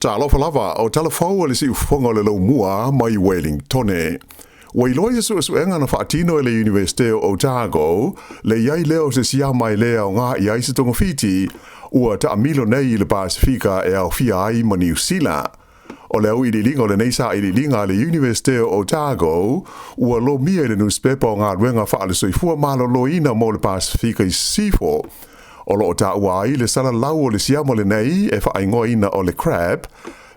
Talofa lava, o tala fou a le siufofoga o le Laumua mai Wellingtone. Ua iloa i se suesuega na faatino e le Iunivesite o Otago, le i ai lea o se siama e le aoga i ai se togafiti, ua taamilo nei i le Pasefika e aofia ai ma Niu Sila. O le auiliiliga o lenei sailiiliga a le Iunivesite o Otago, ua lomia i le nusipepa o Galuega Faale-Soifua Maloloina mo le Pasefika i Sisifo, O lo o taua ai le salalau o le siama lenei e faaigoaina o le crab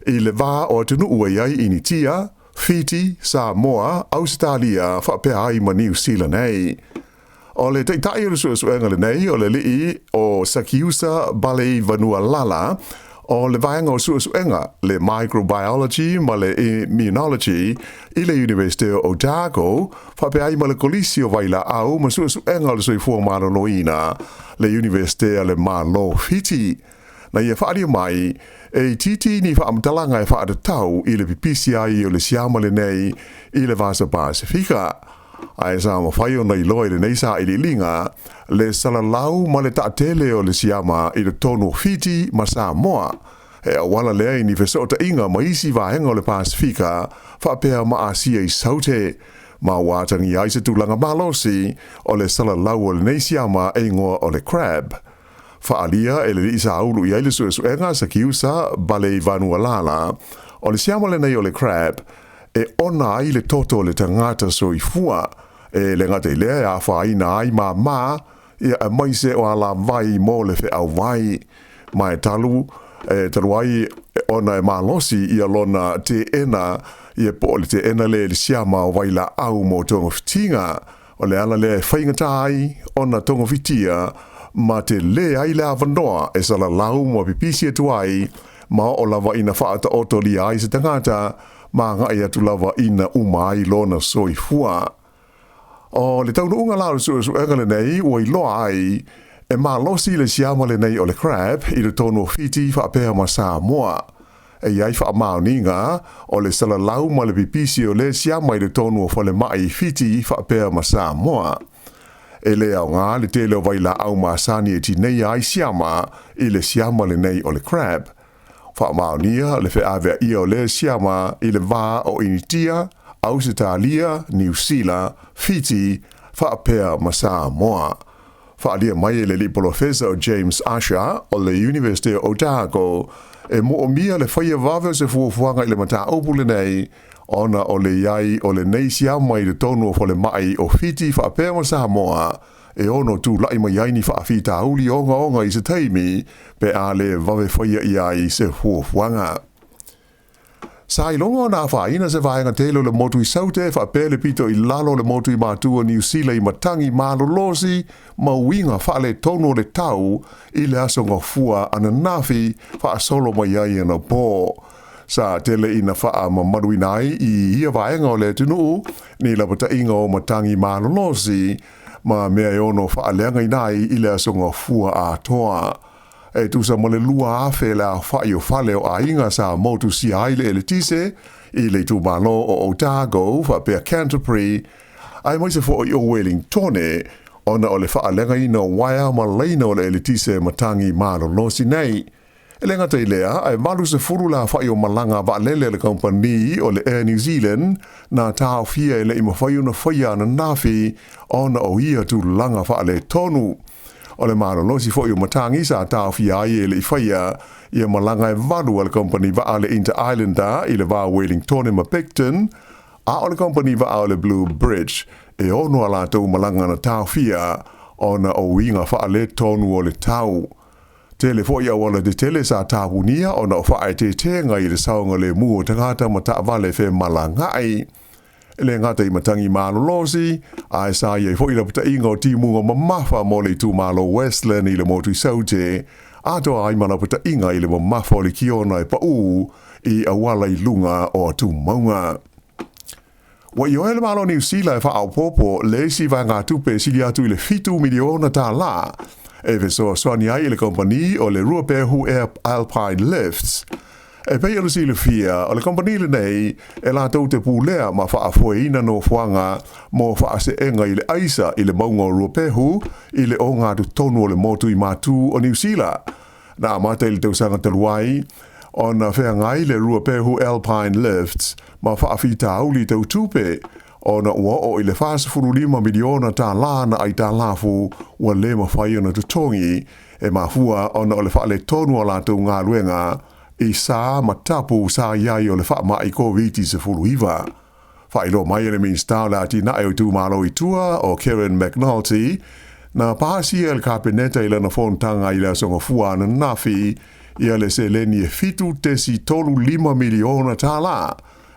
i le va o atunuu e i ai Initia, Fiti, Samoa, Ausetalia faapea ai ma Niu Sila nei. O le taitai o le suesuega lenei o le alii o Sakiusa Baleivanualala o le vaega o suesuega le microbiology ma le immunology i le Iunivesite o Otago faapea ai ma le Kolisi o Vailaau ma Suesuega o le Soifua Maloloina, le Iunivesite a le Malo Fiti. Na ia faaalia mai, e itiiti ni faamatalaga e faatatau i le pipisi ai o le siama lenei i le Vasa Pasefika. Ae sa mafai ona iloa i lenei sailiiliga le salalau ma le taatele o le siama i totonu o Fiti ma Samoa. He auala lea i ni fesootaiga ma isi vaega o le Pasefika faapea ma Asia i Saute, ma ua atagia ai se tulaga malosi o le salalau o lenei siama e igoa o le crab. Faaalia e le alii sa ulu i ai le suesuega Sakiusa Baleivanualala, o le siama lenei o le crab e ona ai le toto o le tagata soifua, e le gata i lea e afaina ai māmā ia aemaise o alavai mo le feauvai. Ma e talu, e talu ai ona e malosi ia lona teena, ia po o le teena lea i le siama o vailaau mo togafitiga. O le ala lea e faigata ai ona togafitia ma tele ai le avanoa e salalau ma pipisi atu ai ma oo lava ina faataotolia ai se tagata ma agai atu lava ina uma ai lona soifua. O le taunuuga la o le suesuega lenei ua iloa ai e malosi le siama lenei o le crab i totonu o Fiti faapea ma Samoa. E i ai faamaoniga o le salalau ma le pipisi o lea siama i totonu o falemai i Fiti faapea ma Samoa. E le aoga le tele o vailaau masani e tineia ai siama i le siama lenei o le crab. Faamaonia le feaveaia o lea siama i le va o Initia, Ausetalia, Niu Sila, Fiti, faapea ma Samoa. Faaalia mai e le alii polofesa o James Usher o le Iunivesite o Otago, e moomia le faia vave o se fuafuaga i le mataupu lenei ona o le i ai o lenei siama i totonu o falemai o Fiti faapea ma Samoa e ono tulai mai ai ni faafitauli ogaoga i se taimi pe a le vave faia i ai se fuafuaga. Sa iloga ona afaina se vaega tele o le motu i Saute faapea le pito i lalo o le motu i Matua o Niu Sila i matagi malolosi ma uiga faaletonu o le tau i le aso Gafua ananafi faasolo mai ai anapo. Sa tele ina faamamaluina ai i ia vaega o le atunuu ni lapataiga o matagi malolosi ma mea e ono faaleagaina ai i le aso Gafua atoa. E tusa ma le 2,000 le aofai o fale o aiga sa motusia ai le eletise i le itumalo o Otago faapea Canterbury aemaise foi o Wellingtone ona o le faaleagaina o uaea ma laina o le eletise matagi malolosi nei. E le gata i lea, ae 80 le aofai o malaga vaalele a le kamupani o le Air New Zealand na taofia e le i mafai ona faia ananafi ona o ia tulaga faaletonu. O le malolosi foi o matagi sa taofia ai e le i faia ia malaga e valu a le kamupani vaa le Inter Islander i le va o Wellingtone ma Picton, a o le kamupani vaa o le Blue Bridge e ono a latou malaga na taofia ona o uiga faaletonu o le tau. Tele foi auala tetele sa tapunia ona o faaeteetega i le saogalemu o tagata ma taavale femalagaai. E le gata i matagi malolosi, ae sa i ai foi lapataiga o timuga mamafa mo le itumalo Westland i le motu i Saute, atoa ai ma lapataiga i le mamafa o le kiona e paū i auala i luga o atumauga. Ua ioe le Malo o Niu Sila e faaopoopo le isi vaegatupe e sili atu i le $7 miliona e fesoasoani ai i le kamupani o le Ruapehu Air Alpine Lifts. E pei ona silafia, o le kamupani lenei e latou te pulea ma faafoeina nofoaga mo faaseega i le aisa i le mauga o Ruapehu i le ogatotonu o le motu i Matu o Niu Sila. Na amata i le tausaga talu ai, ona feagai le Ruapehu Alpine Lifts ma faafitauli tau tupe, ona ua oo i le $45 miliona na aitalafu ua le mafai ona totogi, e mafua ona o le faaletonu o latou galuega i sa ma tapu sa i ai o le faamai Koviti-19. Faailoa mai e le Minisita o le Atinae o Itumalo i Tua o Kevin McNulty, na pasia e le Kapeneta i lana fonotaga i le Aso Gafua ananafi ia le seleni e $7.35 miliona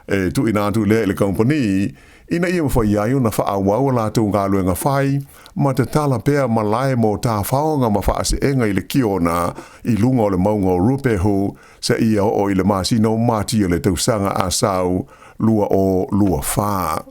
e tuuina atu lea i le kamupani ina ia mafai ai ona faaauau a latou galuega fai ma tatala pea malae mo tafaoga ma faaseega i le kiona i luga o le mauga o Ruapehu seia oo i le masina o Mati o le tausaga a sau 2024.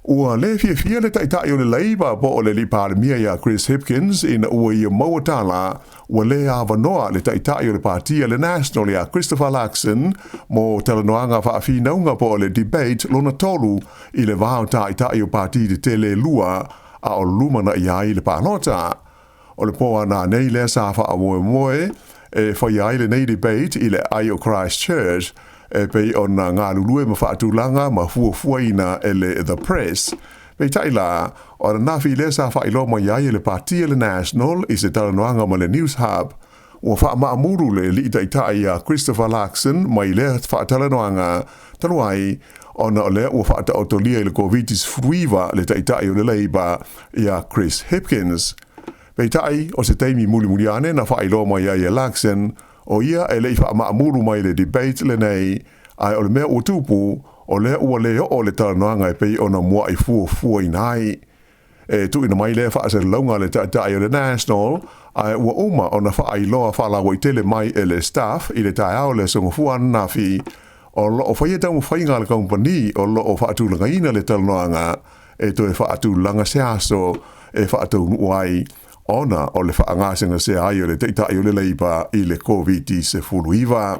Ua le fiafia le Taitai o le Leipa po o le alii Palemia ia Chris Hipkins ina ua ia maua tala ua le avanoa le Taitai o le Pati a le National ia Christopher Luxon mo talanoaga faafinauga po o le debate lona tolu i le va o Taitai o Pati tetele e lua a o lumanai ai le palota. O le po a nanei lea sa faamoemoe e faia ai lenei debate i le aai o Christchurch e pei ona galulue ma faatulaga ma fuafuaina e le The Press. Peitai la, o ananafi lea sa faailoa mai ai e le Pati a le National i se talanoaga ma le News Hub, ua faamaamulu le alii taitai ia Christopher Luxon mai lea faatalanoaga talu ai ona o lea ua faataotolia i le Koviti-19 le Taitai o le Labour ia Chris Hipkins. Peitai, o se taimi mulimuli ane na faailoa mai ai e Luxon, o ia e le i faamaamulu mai le debate lenei, ae o le mea ua tupu, o lea ua le oo le talanoaga e pei ona muai fuafuaina ai. E tuuina mai lea faasalalauga a le Taitai o le National, ae ua uma ona faailoa faalauaitele mai e le Stuff i le taeao o le Aso Gafua ananafi, o lo o faia taumafaiga a le kamupani o lo o faatulagaina le talanoaga e toe faatulaga se aso e faataunuu ai ona o le faagasegasea ai o le Taitai o le Leipa i le Koviti-19.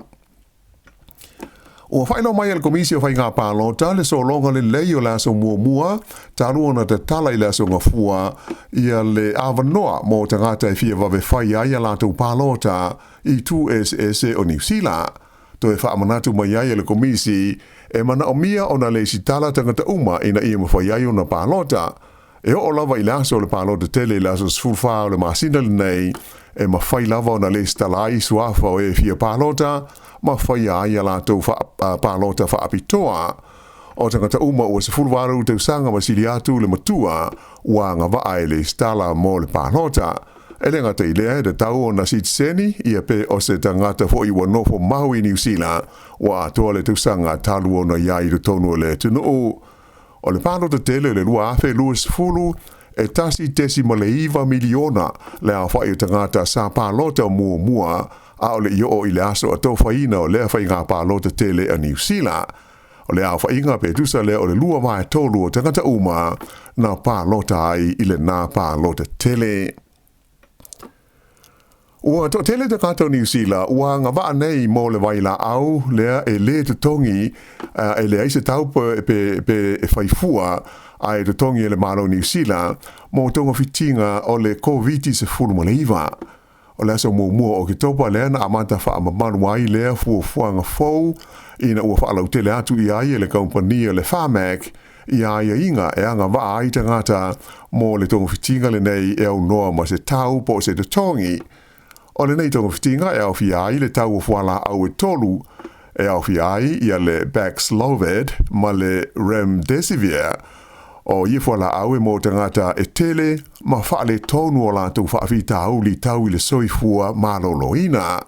Ua faailoa mai e le Komisi o Faiga Palota le sologa lelei o le aso muamua talu ona tatala i le Aso Gafua ia le avanoa mo tagata e fia vave fai ai a latou palota i itu eseese o Niu Sila. Toe faamanatu mai ai e le Komisi e manaomia ona lesitala tagata uma ina ia mafai ai ona palota. E oo lava i le aso o le palota tele i le aso 14 o le masina lenei, e mafai lava ona lesitala ai suafa o e fia palota ma faia ai a latou palota faapitoa. O tagata uma ua 18 tausaga ma sili atu le matua ua agavaa e lesitala mo le palota. E le gata i lea, e tatau ona sitiseni ia pe o se tagata foi ua nofo mau i Niu Sila ua atoa le tausaga talu ona i ai i totonu o le atunuu. O le palota tele o le 2020, e 1.9 miliona le aofai o tagata sa palota muamua a o le i oo i le aso atofaina o lea faiga palota tele a Niu Sila. O le aofaiga pe tusa lea o le 2/3 o tagata uma na palota ai i lena palota tele. Ua toatele tagata o Niu Sila ua agavaa nei mo le vailaau lea e le totogi, e leai se tau pe e fai fua ae e totogi e le Malo o Niu Sila mo togafitiga o le Koviti-19. O le aso muamua o Oketopa lea na amata faamamalu ai lea fuafuaga fou ina ua faalautele atu i ai e le kamupani o le Pharmac ia aiaiga e agavaa ai tagata mo le togafitiga lenei e aunoa ma se tau po o se totogi. O lenei togafitiga e aofia ai le tau o fualaau e tolu, e aofia ai ia le Paxlovid ma le Remdesivir. O ia fualaau e mo tagata e tele ma faaletonu o latou faafitauli tau i le soifua maloloina.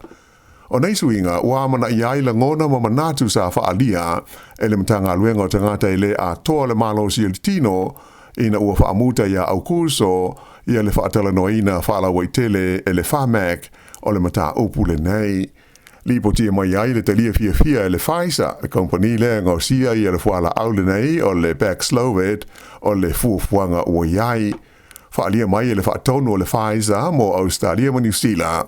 O nei suiga ua amanaia ai lagona ma manatu sa faaalia e le Matagaluega o Tagata e le Atoa le Malosi o le Tino ina ua faamuta ia Aukuso ia le faatalanoaina faalauaitele e le Pharmac o le mataupu lenei. Lipotia mai ai le talia fiafia e le Pfizer, le kamupani lea e gaosia ia le fualaau lenei o le Paxlovid o le fuafuaga ua i ai. Faaalia mai e le faatonu o le Pfizer mo Ausetalia ma Niu Sila,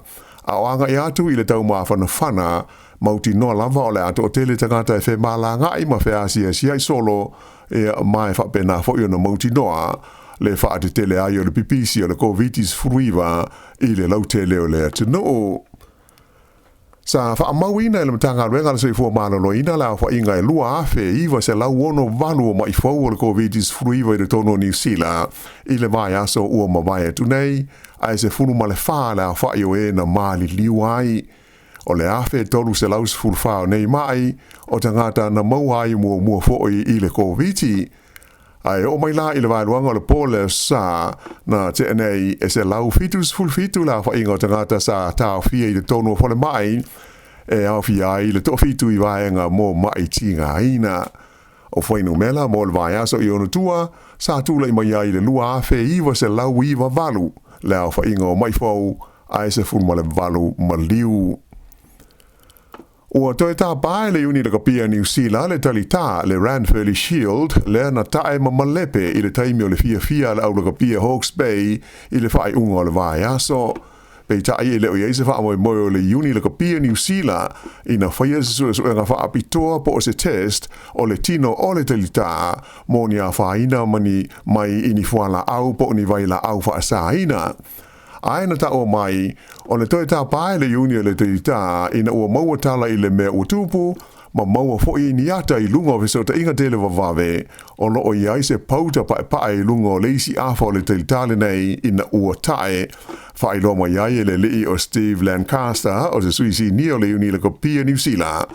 a o agai atu i le taumafanafana, mautinoa lava o le a toatele tagata e femalagaai ma feasiasia'i solo, ia, ma e faapena foi ona mautinoa le faatetele ai o le pipisi o le Koviti-19 i le lautele o le atunuu. Sa faamauina e le Matagaluega a le Soifua Maloloina le aofaiga e 2,968 o ma'i fou o le Koviti-19 i totonu o Niu Sila i le vaiaso ua mavae atu nei, ae 14 le aofai o e na maliliu ai. O le 1,314 o nei ma'i o tagata na maua ai muamua foi i le Koviti. Ae oo mai la i le vaeluaga o le po o le Aso Sa na tea nei, e 177 le aofaiga o tagata sa taofia i totonu o falemai, e aofia ai le toafitu i vaega mo ma'i tigaina. O fuainumera mo le vaiaso i ona tua, sa tulai mai ai le 2,998 le aofaiga o ma'i fou, ae 18 maliu. Ua toe tapa e le Iuni Lakapi a Niu Sila le talitā, le Ranfurly Shield, lea na tae ma malepe i le taimi o le fiafia a le au lakapi a Hawke's Bay i le faaiuga o le vaiaso. Peitai e le o i ai se faamoemoe o le Iuni Lakapi a Niu Sila ina faia se suesuega faapitoa po o se test o le tino o le talitā mo ni afaina ma ni mai i ni fualaau po o ni vailaau faasaina. Ae na taua mai, o le toe tapa e le Iuni o le talitā ina ua maua tala i le mea ua tupu, ma maua foi ni ata i luga o fesootaiga televavave, o lo o i ai se pauta paepae i luga o le isi afa o le talitā lenei ina ua tae. Faailoa mai ai e le alii o Steve Lancaster, o se sui sinia o le Iuni Lakapi a Niu Sila,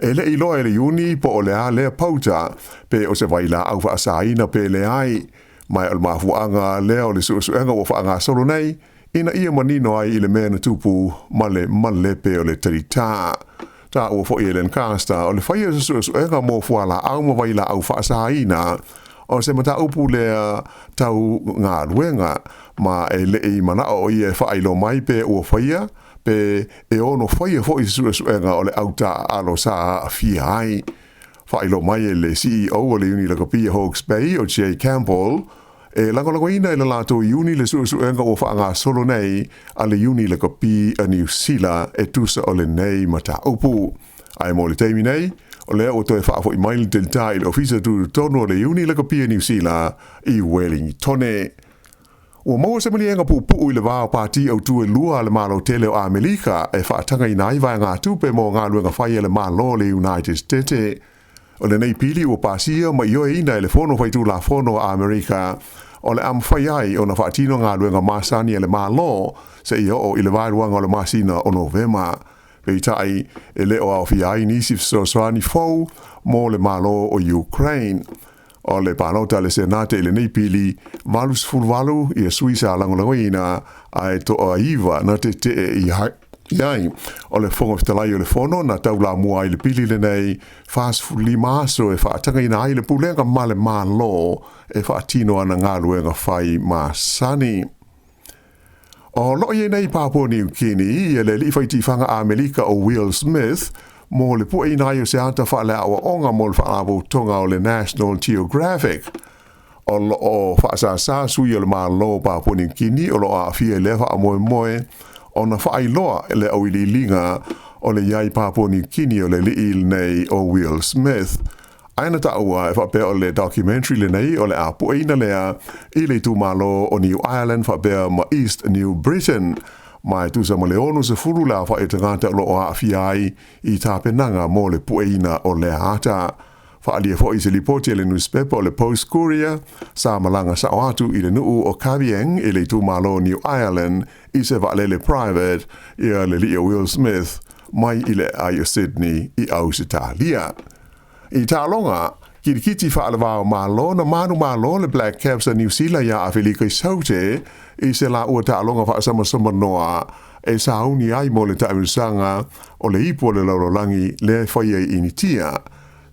e le i iloa e le Iuni po o le a lea pauta, pe o se vailaau faasaina pe leai. Ma o le mafuaaga lea o le suesuega ua faagasolo nei, ina ia manino ai i le mea na tupu ma le malepe o le talitā. Taua foi e Lancaster, o le faia o se suesuega mo fualaau ma vailaau faasaina, o se mataupu lea tau galuega, ma e le i manao o ia e faailoa mai pe ua faia, pe e ono faia foi se suesuega o le au taaalo sa aafia ai. Faailoa mai e le CEO o le Iuni Lakapi a Hawke's Bay, o Jay Campbell, e lagolagoina e le latou iuni le suesuega ua faagasolo nei a le Iuni Lakapi a Niu Sila e tusa o lenei mataupu. Ae mo le taimi nei, o lea ua toe faafoi mai le talitā i le Ofisa Tutotonu o le Iuni Lakapi a Niu Sila i Wellingtone. Ua maua se maliega puupuu i le va o pati autū e lua a le Malo tele o Amerika e faatagaina ai vaegatupe mo galuega fai a le Malo o le United States. O lenei pili ua pasia ma ioeina e le Fono Faitulafono a Amerika, o le a mafai ai ona faatino galuega masani a le Malo seia oo i le vaeluaga o le masina o Novema. Peitai, e le o aofia ai nisi fesoasoani fou mo le Malo o Ukraine. O le palota a le Senate i lenei pili, 88 ia sui sa lagolagoina, ae toa-9 na tetee i ai. O le Fofoga Fetalai o le Fono na taulamua ai le pili lenei, 45 aso e faatagaina ai le pulega ma le Malo e faatino ana galuega fai masani. O lo o i ai nei i Papua Niu Kini ia le alii fai tifaga Amerika o Will Smith mo le pueina ai o se ata faaleaoaoga mo le faalapotopotoga o le National Geographic. O lo o faasāsā sui o le Malo o Papua Niu Kini o lo o aafia i lea faamoemoe ona faailoa le auiliiliga o le i ai i Papua Niu Kini o le alii lenei o Will Smith. Ae na taua e faapea o le documentary lenei o le a pueina lea i le itumalo o New Ireland faapea ma East New Britain. Ma e tusa ma le 60 le aofai o tagata o lo o aafia ai i tapenaga mo le pueina o lea ata. Faaalia foi i se lipoti a le nusipepa o le Post Courier, sa malaga sao atu i le nuu o Kavieng i le itumalo o New Ireland i se vaalele private ia le alii o Will Smith mai i le aai o Sydney i Ausetalia. I taaloga, kilikiti faale-va o Malo na manumalo le Black Caps a Niu Sila iā Afelika i Saute i se laua taaloga faasamasama-noa e sauni ai mo le taamilosaga o le ipu o le lalolagi lea e faia i Initia.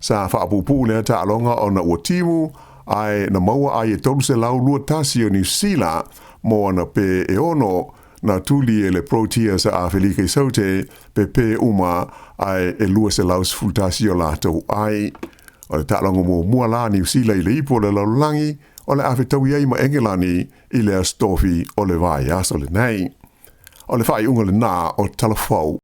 Sa faapuupuu lea taaloga ona ua timu, ae na maua ai e 321 o Niu Sila mo ana pē e ono. Na tuli e le Proteas a Afelika i Saute pe pē uma ae e 211 o latou ai. O le taaloga muamua la a Niu Sila i le ipu o le lalolagi o le a fetaui ai ma Engelani i le Aso Tofi o le vaiaso lenei. O le faaiuga lena o Talafou.